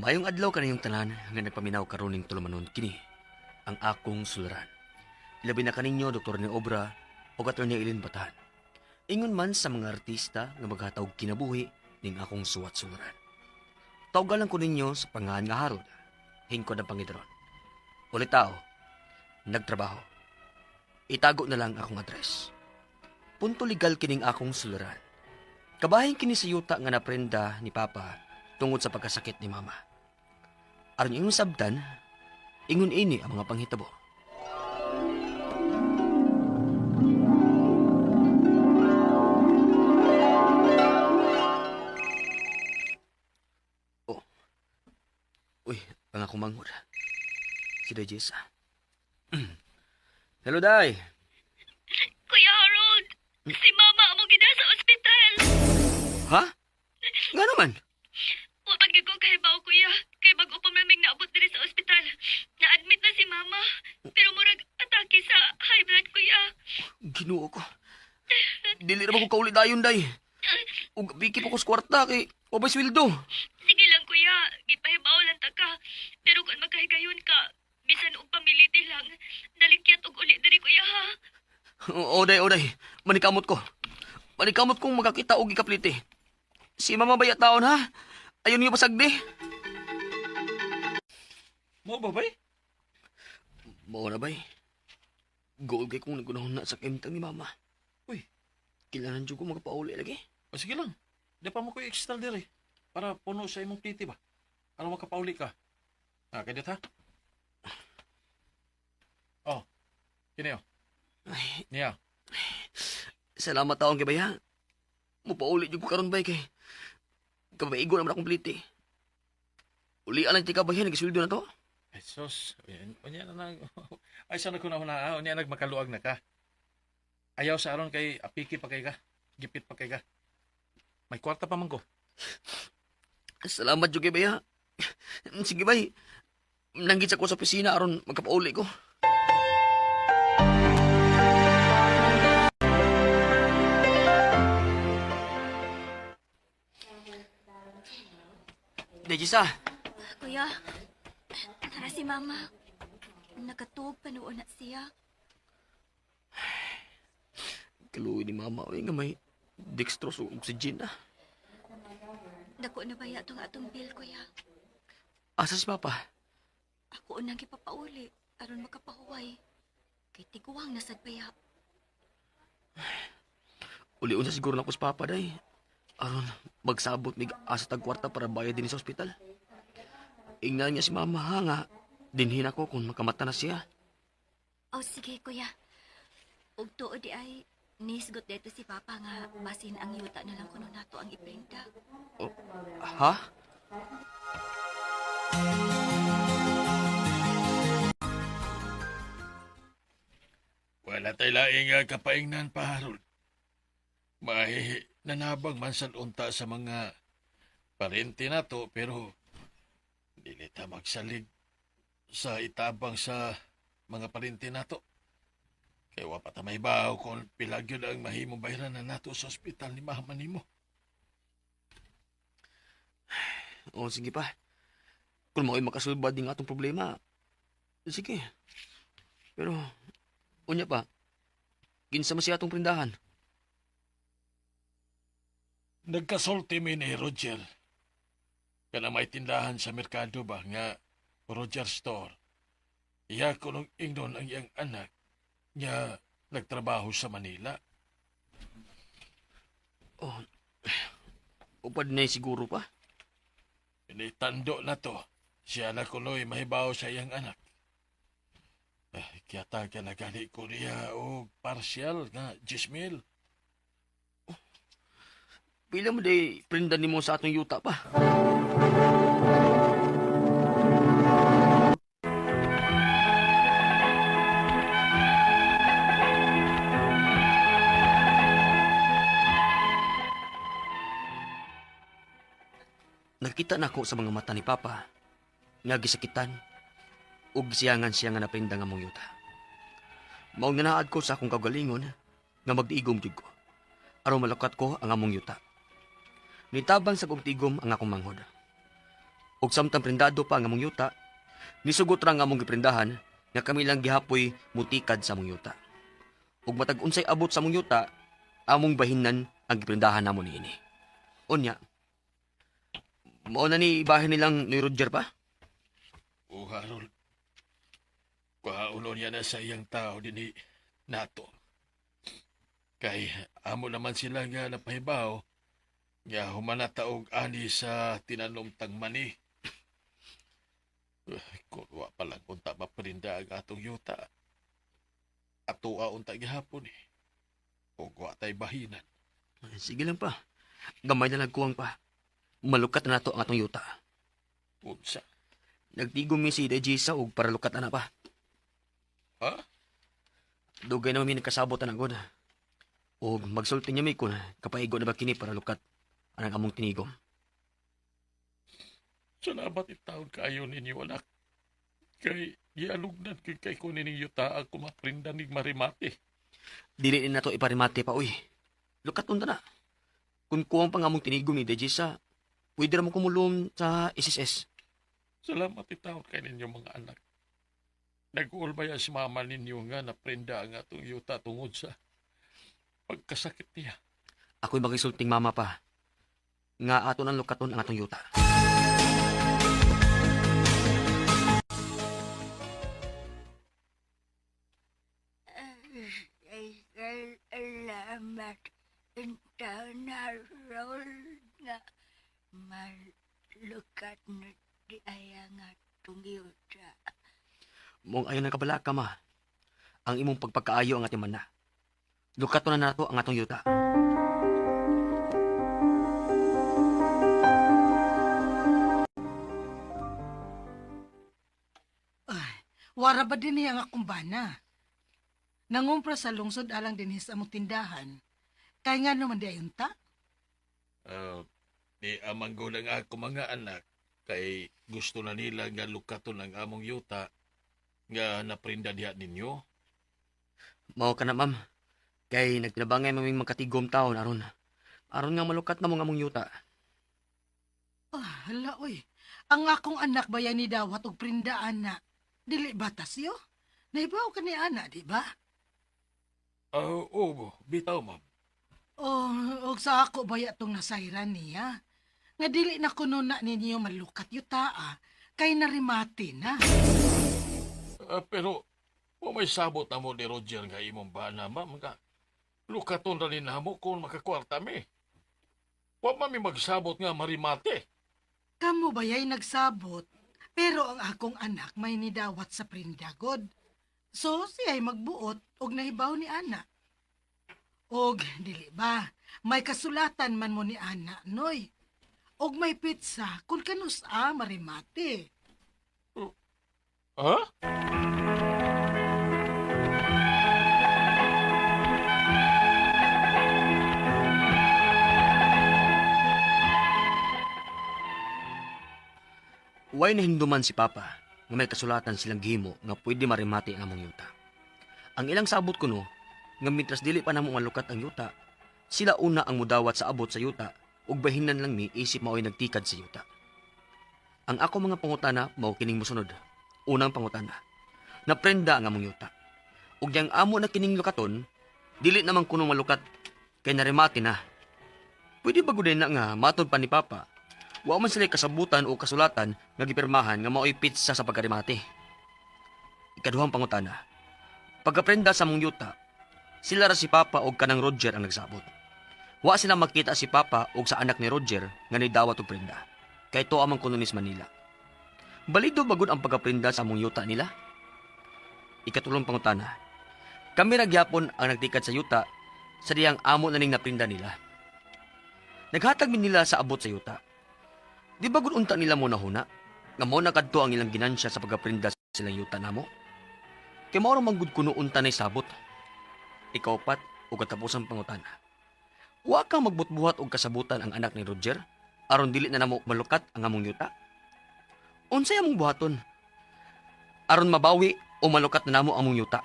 Mayong adlaw kaniyong tanan nga nagpaminaw karon ning tulumanon kini ang akong suluran. Ilabi na kaninyo Dr. ni Obra o Atty. Eileen Batan. Ingon man sa mga artista nga maghatag kinabuhi ning akong suwat suluran. Tawgalan ko ninyo sa pangalan nga Harold, hingkod ang Panginoon. Ulit tao, nagtrabaho. Itago na lang akong address. Punto legal kining akong suluran. Kabahin kini sa yuta nga naprenda ni Papa tungod sa pagkasakit ni Mama. Aron inyong sabtan, ingon ini ang mga panghitabo. Oh. Uy, ang akong manghod. Si Day Jessa. Hello, Day. Kuya Harold, si Mama among gida sa ospital. Ha? Nga naman. Wa pa gyud ko kahibaw, kuya. Kay bag-o pa man mig naabot diri sa ospital. Na-admit na si Mama. Pero murag atake sa high blood, kuya. Ginoo ko. Dili ra ba ko kauli dayon, Day. Ug biki pa ko sa kwarta kay wabay sweldo. Sige lang, kuya. Gipahibaw lang ta ka. Pero kung magkahigayon ka, bisan og pamiliti lang, dalikyat og uli diri, kuya, ha? Oo, Day, o, Day. Manikamot ko. Manikamot kong makakita og ikaplite. Si Mama baya taon, ha? Ayun niyo pasagdi. Mo ba bay? Mao na, bay. Goal kay kong nagunahon na sa kimtang ni Mama. Uy. Kailangan jud ko makapauli lagi. O sige lang. Di pa mo ko extra diri. Para puno sa imong pliti ba? Aron makapauli ka. Ah, kadit ha? Oh. Kini oh. Ay, Niya. salamat taon kay baya. Mupauli jud ko karon bay kay kabaigo naman akong plite. Uli lang tika bay nagisweldo na to. Jesus. Unya na nag Ay sana ko na una, ah. Unya nagmakaluag na ka. Ayaw sa aron kay apiki pa kay ka. Gipit pa kay ka. May kwarta pa man ko. Salamat jud kay baya. Sige bay. Nanggit sa ko sa opisina aron magkapauli ko. Dejisa, Kuya, tara si Mama. Nakatuog pa noon na siya. Kaluoy ni Mama oy nga may dextrose ug oxygen na. Dako na baya tong atong bill, kuya. Asa si Papa? Ako unang gipapauli aron makapahuway. Kay tiguang nasad baya. Ulion sa siguro na ko si Papa day. Aron magsabot mig asa tag kwarta para bayad din sa ospital. Ingnan niya si Mama ha nga dinhin ako kung makamata na siya. Oh, sige, kuya. Ug tuod di ay nisgot dito si Papa nga basin ang yuta na lang kuno nato ang iprinta. Oh, ha? Wala tay laing kapaingnan pa, Harold. May nanabang man sad unta sa mga parente nato pero dili ta magsalig sa itabang sa mga parente nato. Kay wa pa ta mahibaw kung pila gyud ang mahimong bayranan nato sa ospital ni mama nimo. O sige pa. Kung mao'y makasulbad din atong problema, sige. Pero, unya pa, kinsa man siya atong prindahan? Nagkasulti mi ni Roger. Kana may tindahan sa merkado ba nga Roger Store. Iya kunong ingnon ang iyang anak nga nagtrabaho sa Manila. Oh, upad na siguro pa. Initando na to. Siya na kunoy mahibaw sa iyang anak. Eh, kaya ka nagali ko niya og partial nga 10,000. Pila mo day prinda nimo sa atong yuta pa. Nakita nako sa mga mata ni Papa nga gisakitan ug gisiyangan siya nga naprinda nga mong yuta. Maong nanaad ko sa akong kaugalingon nga magdiigom jud ko. Aron malukat ko ang among yuta. Nitabang sa kong tigom ang akong manghod. Ug samtang prindado pa ang among yuta, nisugot ra ang among giprindahan nga kami lang gihapoy mutikad sa among yuta. Ug matag unsay abot sa among yuta, among bahinan ang giprindahan namo niini. Unya, mao na ni ibahin nilang ni Roger pa? O Harold, kuhauno niya na sa iyang tao dinhi nato. Kay amo naman sila nga napahibaw nga humanata og ani sa tinanom tang mani. Kung wa pa lang unta maprinda ang atong yuta. Atoa unta gihapon eh. Og wa tay bahinan. Sige lang pa. Gamay na lang kuwang pa. Malukat na nato ang atong yuta. Unsa? Nagtigom mi si Dejisa og para lukat na pa. Ha? Dugay na mi nagkasabot ana god. Og magsulti niya mi kun kapaigo na ba kini para lukat anang among tinigom. Salamat taon kaayo ninyo anak. Kay gialugnan kay kay ko nining yuta ang kumaprinda nig marimate. Dili ni nato iparimate pa uy. Lukat unta na. Kung kuwang pang among tinigom ni Dejisa, pwede ra mo kumulom sa SSS. Salamat taon kay ninyo mga anak. Nag-uol ba yan si mama ninyo nga naprinda ang atong yuta tungod sa pagkasakit niya? Ako'y magisulting mama pa. Nga ato nang lukaton ang atong yuta. Salamat Harold nga malukat na di aya nga tungyuta. Mong ayon ang kabalaka ma. Ang imong pagpagkaayo ang ating mana. Lukaton na nato ang atong yuta. Ay, wara ba din niya nga kumbana? Nangumpra sa lungsod alang dinhi sa among tindahan. Kay nga naman di ayon ta? Di amang gulang ako mga anak kay gusto na nila nga lukaton ang among yuta nga naprinda diha ninyo. Mao ka na ma'am. Kay nagtinabangay maming magkatigom taon aron. Aron nga malukat na mong among yuta. Ah, hala oy. Ang akong anak ba ni dawat og prindaan na? Dili ba tasyo? Naibaw ka ni ana, di ba? Oo, bitaw ma'am. Oh, og sa ako baya tong nasayran niya. Nga dili na kuno na ninyo malukat yuta ah. Kay narimate na. Pero wa may sabot na mo ni Roger nga imong bana ma'am nga lukaton ra ni namo kung makakwarta mi. Wa man mi magsabot nga marimate. Kamo baya'y nagsabot, pero ang akong anak may nidawat sa prindagod. So siya'y magbuot og nahibaw ni ana. Og dili ba, may kasulatan man mo ni ana, noy. Og may pizza kung kanus-a marimate. Ha? Way nahinduman si Papa nga may kasulatan silang gihimo nga pwede marimate ang among yuta. Ang ilang sabot kuno nga mitras dili pa namo malukat ang yuta, sila una ang mudawat sa abot sa yuta ug bahinan lang mi isip mao'y nagtikad sa yuta. Ang ako mga pangutana mao kining mosunod. Unang pangutana. Naprenda ang among yuta. Ug yang amo na kining lukaton, dili naman kuno malukat kay narimate na. Pwede ba gud na nga matod pa ni Papa? Wa man sila kasabutan o kasulatan nga gipirmahan nga mao'y pitsa sa pagkarimate. Ikaduhang pangutana. Pagkaprenda sa mong yuta, sila ra si Papa og kanang Roger ang nagsabot. Wa sila makita si Papa og sa anak ni Roger nga nidawat og prenda. Kay to amang kuno ni sa Manila. Balido bagud ang pagkaprenda sa among yuta nila? Ikatulong pangutana. Kami ra gyapon ang nagtikad sa yuta sa diyang amo na ning naprinda nila. Naghatag mi nila sa abot sa yuta. Di ba gud unta nila mo nahuna? Nga mo na kadto ang ilang ginansya sa pagkaprinda sa silang yuta namo? Kay mao ra man gud kuno unta nay sabot. Ikaupat o katapusang pangutana. Wa ka magbutbuhat og kasabutan ang anak ni Roger aron dili na namo malukat ang among yuta. Unsay among buhaton? Aron mabawi o malukat na namo among yuta.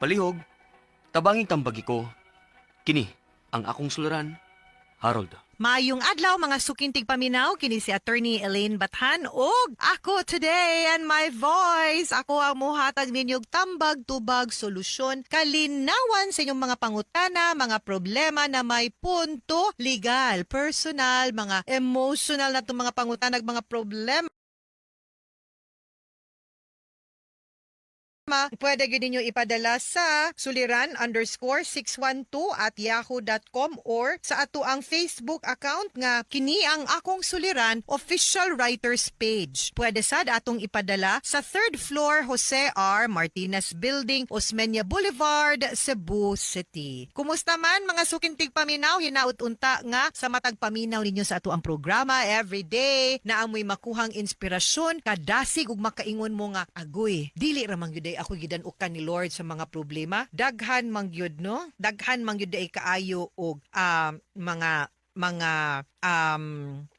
Palihog, tabanging tambagi ko. Kini ang akong suluran, Harold. Maayong adlaw, mga suking tigpaminaw, kini si Attorney Elaine Bathan og ako today and my voice. Ako ang muhatag ninyog tambag, tubag, solusyon, kalinawan sa inyong mga pangutana, mga problema na may punto legal, personal, mga emotional na itong mga pangutana, mga problema. Pwede gyud ninyo ipadala sa suliran_612@yahoo.com or sa ato ang Facebook account nga kini ang Akong Suliran Official Writers Page. Pwede sad atong ipadala sa third floor, Jose R. Martinez Building, Osmeña Boulevard, Cebu City. Kumusta man, mga suking tigpaminaw? Hinaut unta nga sa matag paminaw ninyo sa ato ang programa every day na amoy makuhang inspirasyon, kadasig ug makaingon mo nga, "Agoy, dili ra man gyud ay ako gidan-ukan ni Lord sa mga problema." Daghan man gyud, no? Daghan man gyud ay kaayo og mga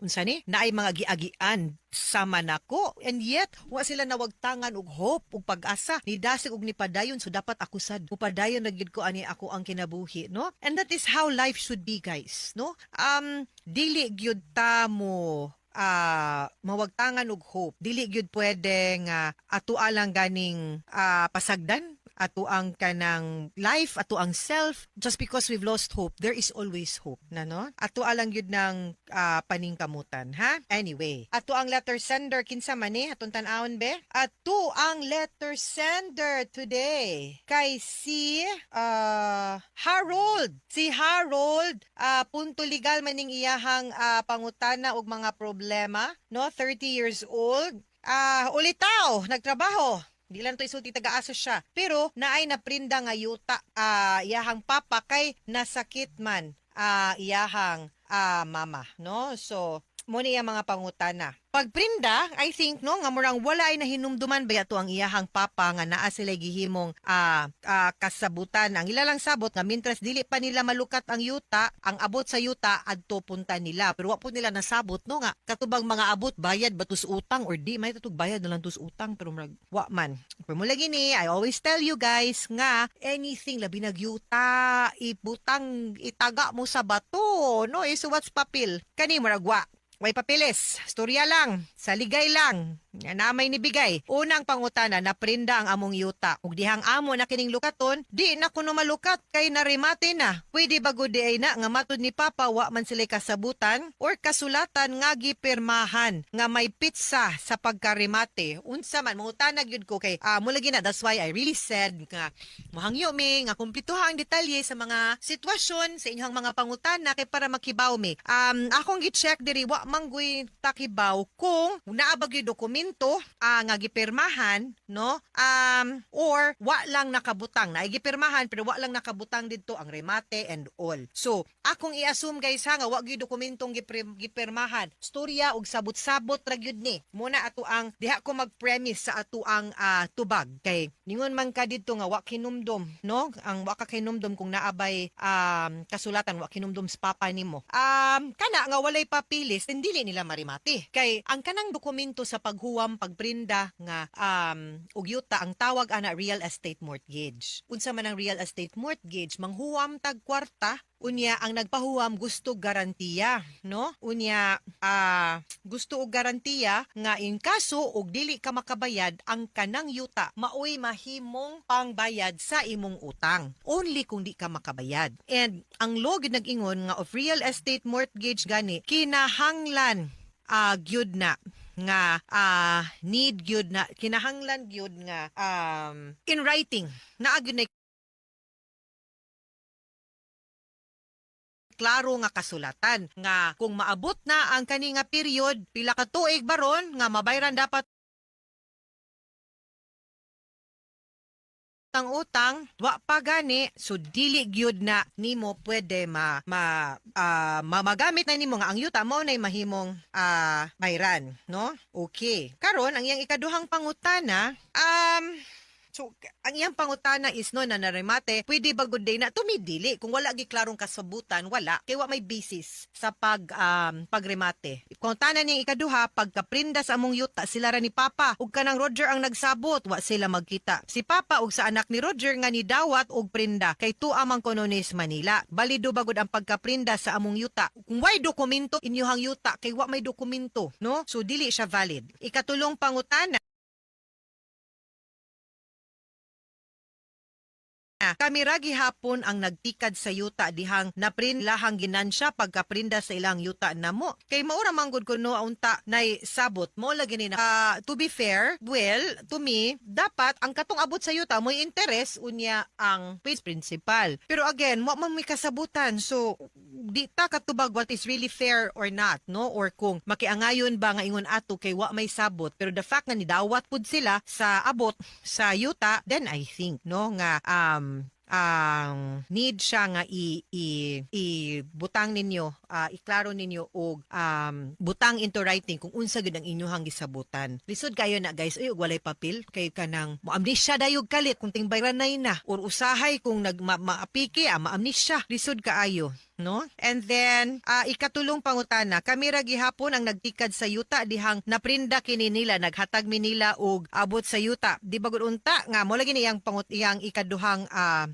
unsa ni naay mga giagian sama nako, and yet wa sila nawagtangan og hope ug pag-asa, ni dasig ug nipadayon. So dapat ako sad mupadayon na gyud ko ani ako ang kinabuhi, no? And that is how life should be, guys, no? Dili gyud ta mo mawagtangan og hope. Dili gyud pwede nga ato lang ganing pasagdan ato ang kanang life, ato ang self, just because we've lost hope. There is always hope na, no? Ato alang gyud ng paningkamutan, ha? Anyway, ato ang letter sender, kinsa man ni? Atong tan-awon be. Ato ang letter sender today kay si Harold. Si Harold, punto legal maning iyahang pangutana og mga problema, no? 30 years old. Ulitaw, nagtrabaho. Di lang to isulti taga-asa siya. Pero naay naprinda nga yuta iyahang papa kay nasakit man iyahang mama, no? So mo ni iyang mga pangutana. Pagprinda, I think, no, nga murang wala ay nahinumduman ba to ang iyahang papa nga naa sila gihimong kasabutan. Ang ila lang sabot nga mintras dili pa nila malukat ang yuta, ang abot sa yuta adto punta nila. Pero wa po nila nasabot, no, nga katubang mga abot bayad ba tos utang or di may tatug bayad na lang tos utang, pero murag wa man. Pero mula gini, I always tell you guys nga anything, labi nag yuta, ibutang, itaga mo sa bato, no, isuwat sa papel. Kani murag wa way papeles, storya lang, saligay lang, nga namay nibigay. Unang pangutana, naprinda ang among yuta. Ug dihang amo na kining lukaton, di na kuno malukat kay narimate na. Pwede ba gud ay na nga matud ni Papa wa man sila kasabutan or kasulatan nga gipirmahan nga may petsa sa pagkarimate? Unsa man, mangutana gyud ko kay mula na, that's why I really said nga mohangyo mi nga kumpletuha ang detalye sa mga sitwasyon sa inyong mga pangutana kay para makibaw mi. Akong gi-check diri, wa mangguy takibaw kung naa ba gyud dokumento nga gipirmahan, no, or wa lang nakabutang na gipirmahan pero wa lang nakabutang didto ang remate and all. So akong i-assume, guys, ha, nga wa gyud dokumentong gipirmahan, storya og sabot-sabot ra gyud ni muna ato ang diha ko mag-premise sa ato ang tubag kay ningon man ka didto nga wa kinumdom, no, ang wa ka kinumdom kung naabay kasulatan, wa kinumdom sa papa nimo kana nga walay papilis, dili nila marimate kay ang kanang dokumento sa paghuwam, pagprinda nga og yuta, ang tawag ana real estate mortgage. Unsa man ang real estate mortgage? Manghuwam tag kwarta, unya ang nagpahuwam gusto garantiya, no? Unya gusto og garantiya nga in kaso og dili ka makabayad, ang kanang yuta maoy mahimong pangbayad sa imong utang, only kung di ka makabayad. And ang law gyud nag-ingon nga of real estate mortgage gani kinahanglan gyud na nga need gyud na kinahanglan gyud nga in writing naa gyud na klaro nga kasulatan nga kung maabot na ang kani nga period, pila ka tuig baron nga mabayran dapat ang utang, wa pa gani, so dili gyud na nimo pwede ma, ma, ah, ma- magamit na nimo nga ang yuta mao nay mahimong bayran, no? Okay, karon ang iyang ikaduhang pangutana. So ang iyang pangutana is, no, na naremate, pwede ba gud day na tumidili kung wala gi klarong kasabutan, wala kay wa may basis sa pagremate. Pangutana niyang ikaduha, pagkaprinda sa among yuta, sila ra ni Papa ug kanang Roger ang nagsabot, wa sila magkita. Si Papa ug sa anak ni Roger nga nidawat og prinda kay tuwa man kuno ni sa Manila. Balido ba gud ang pagkaprinda sa among yuta? Kung way dokumento inyuhang yuta, kay wa may dokumento, no? So dili siya valid. Ikatulong pangutana, kami ra gihapon ang nagtikad sa yuta dihang naprinlahang ginansya pagkaprinda sa ilang yuta namo. Kay maura manggod kuno unta nay sabot mo lagi ni na. Ah, to be fair, well, to me, dapat ang katong abot sa yuta mo'y interes, unya ang principal. Pero again, mo man may kasabutan. So di ta katubag what is really fair or not, no? Or kung makiangayon ba nga ingon ato kay wa may sabot. Pero the fact nga nidawat pud sila sa abot sa yuta, then I think, no, nga ang need siya nga i, i, i butang ninyo, iklaro ninyo og butang into writing kung unsa gyud ang inyuhang gisabutan. Lisod kayo na, guys, uy, og walay papel kay kanang mo-amnesia dayog kalit kung tingbayranay na or usahay kung nag maapiki, maamnesia, lisod kaayo, no? And then, ikatulong pangutana, kami ra gihapon ang nagtikad sa yuta dihang naprinda kini nila, naghatag mi nila og abot sa yuta. Di ba gud unta nga mo lagi ni iyang pangut iyang ikaduhang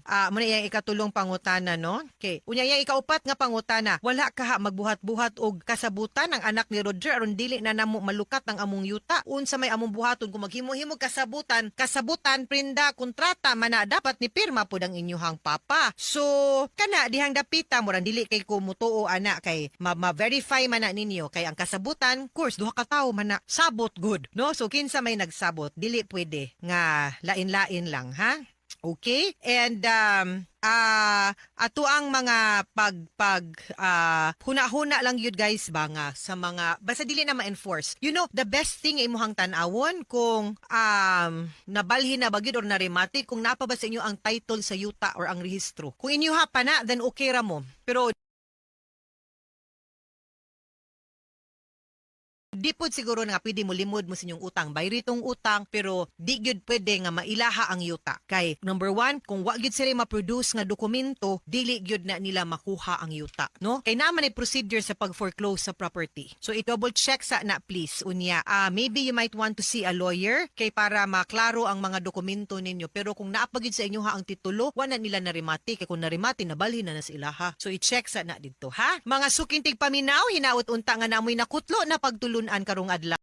mo na iyang ikatulong pangutana, no? Okay. Unya iyang ikaupat nga pangutana, wala kaha magbuhat-buhat og kasabutan ang anak ni Roger aron dili na namo malukat ang among yuta. Unsa may among buhaton kung maghimo-himo kasabutan, kasabutan prinda kontrata mana dapat ni pirma pud ang inyuhang papa. So kana dihang dapita murang dili kay ko mutuo ana kay ma-verify man na ninyo kay ang kasabutan course duha ka tawo man na sabot good, no? So kinsa may nagsabot, dili pwede nga lain-lain lang, ha? Okay? And ato ang mga pag pag huna-huna lang yun, guys, ba nga sa mga basta dili na ma-enforce. The best thing imuhang tan-awon kung nabalhin na ba gyud or naremate, kung napa ba sa inyo ang title sa yuta or ang rehistro. Kung inyo ha pa na, then okay ra mo. Pero di pod siguro nga pwede mo limod mo sa inyong utang. Bayri tong utang, pero di gyud pwede nga mailaha ang yuta. Kay number one, kung wa gyud sila ma-produce nga dokumento, dili gyud na nila makuha ang yuta, no? Kay naman ay procedure sa pag-foreclose sa property. So i-double check sa na, please. Unya, maybe you might want to see a lawyer kay para maklaro ang mga dokumento ninyo. Pero kung naa pa gyud sa inyo ha ang titulo, wa na nila narimati kay kung narimati nabalhin na na sa ilaha. So i-check sa na didto, ha. Mga suking tigpaminaw, hinaot unta nga namoy nakutlo na pagtulunan karong adlaw.